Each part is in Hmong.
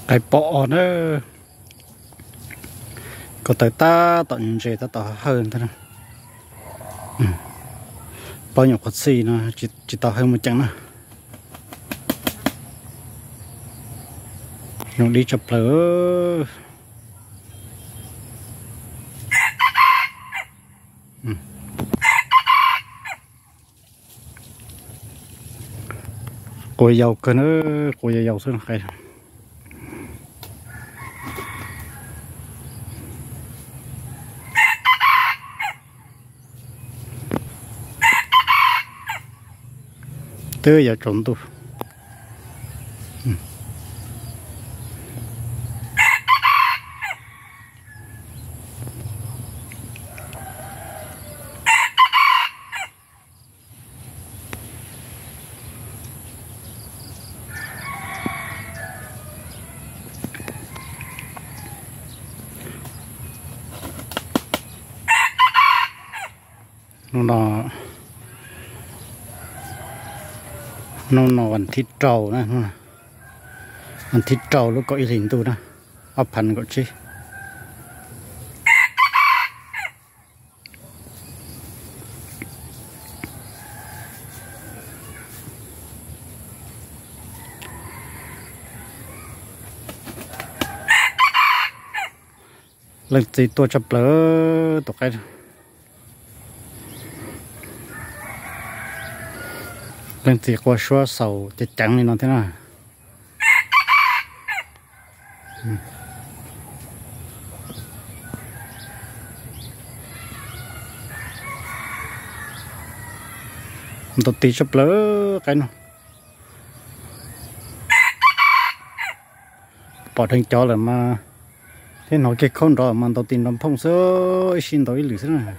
Qaib pob os na, ko taw tab tom ntse tab tom hawj ntag na. Pob nyuam qhuav txhij no tsis tau hawj muaj ceem na. Zoo dib tshaj plaws. Qua yau kawg na, qua yau yau xwb qaib. Twb yuav tsaus ntuj. Hnub no, hnub no vas thib rau na, vas thib rau lub kaum ib hlis ntuj na, ob phav nees nkaum tsib. Leej txiv tuaj tshaj plaws tus qaib. Leej txiv qua suab xaus ceev ceev li no thiab na. Ntaus tis tshaj plaws qaib no. Pom dheev cov lawm mas thiab hnov kiag khaub nrov mas ntaus tis nrov phooj xwb, ib sij ntaus ib lwm xwb na.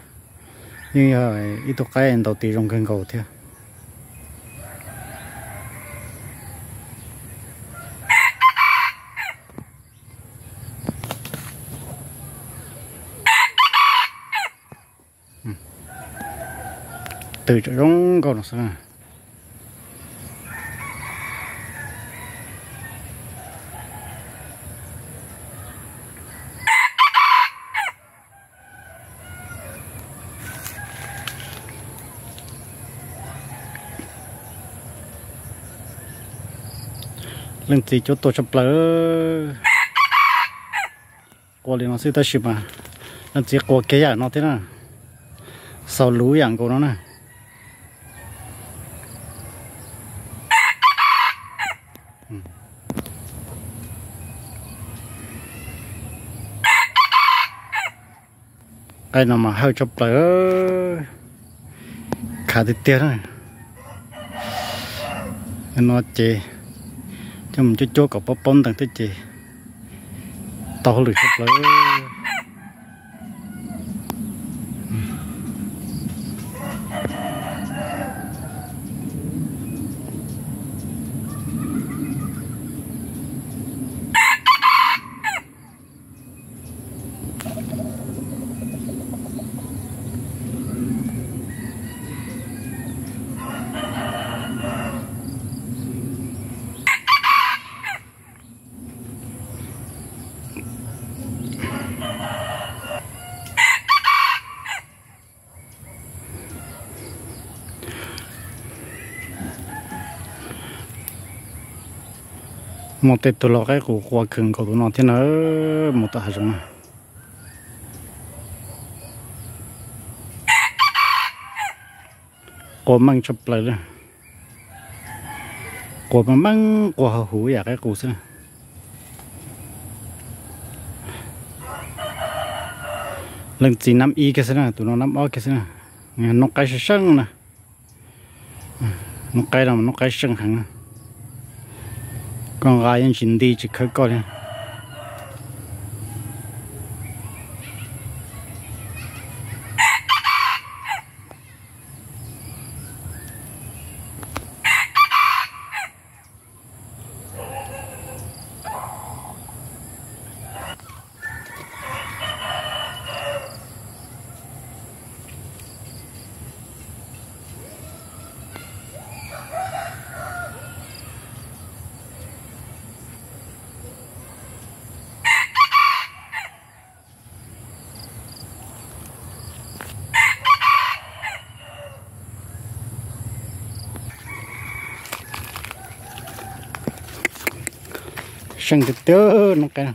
Yeej yog ib tug qaib ntaus tis zoo kawg nkaus thiab. Twm tseem zoo nkauj no xwb na. Leej txiv cuab tuaj tshaj plaws. Qua li no xwb tab sis mas leej txiv qua kiag yam no thiab na. Xaus luv yam nkaus no na. Qaib no mas hawj tshaj plaws, khav tiag tiag na. No ces coj mus cuab cuab kom paub paub ntees thiab ces tau hauj lwm tshaj plaws. Muaj tej tug lau qaib qus qua kawg nkaus tus no thiab na, mus tom hav zoov na. Qua meej tshaj plaws li. Qua meej meej, qua huv huv yam qaib qus xwb na. Leej txiv nab ib kiag xwb na, tus no nab ob kiag xwb na. Noob qaib seej seej na. Noob qaib no noob qaib seej heev na. Koj nqa yeej tsis nti tsis khawb koj li. Seej tiag tiag noj qab.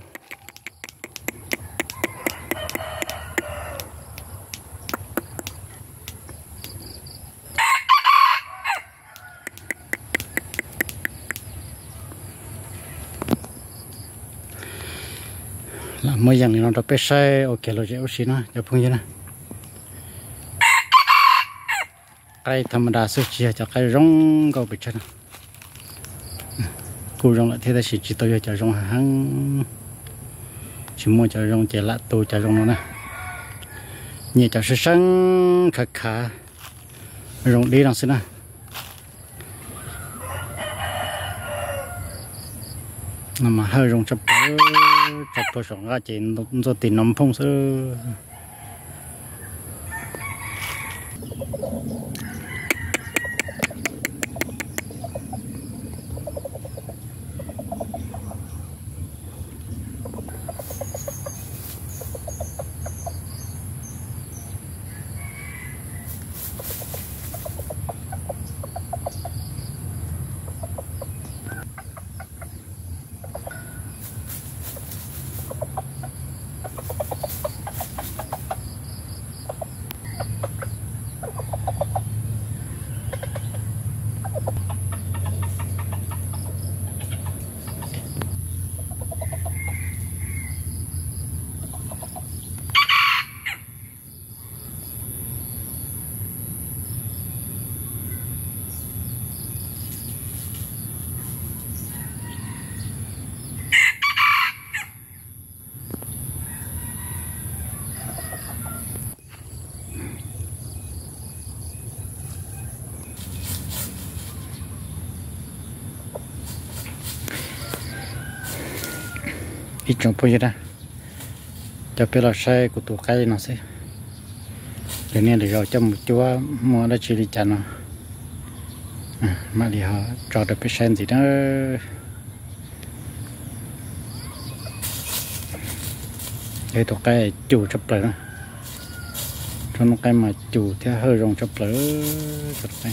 Lam muab yees li no rau peb saib ua kiag lom zem ua si na cov phooj ywg na. Qaib tham ma da xwb tsis yog cov qaib zoo nkauj pes tsawg no. Kuj zoo lawm thiab tab sis tsis tau yog cov zoo heev. Tsis muaj cov zoo ces lam tu cov zoo no na. Nyiam cov seeb seeb khav khav zoo dib no xwb na. No mas hawj zoo tshaj plaws, tso plhuav saum nqaj ces ntxuaj tis no phooj xwb. Ib tsoom phooj ywg na, coj peb los saib kuv tus qaib li no xwb. Lwm niaj lwm zaus coj mus cuab muaj dab tsi li cas no mam li ho tso rau peb saib ntxiv na. Yog ib tus qaib cum tshaj plaws na. Tsob noob qaib mas cum thiab hawj zoo tshaj plaws.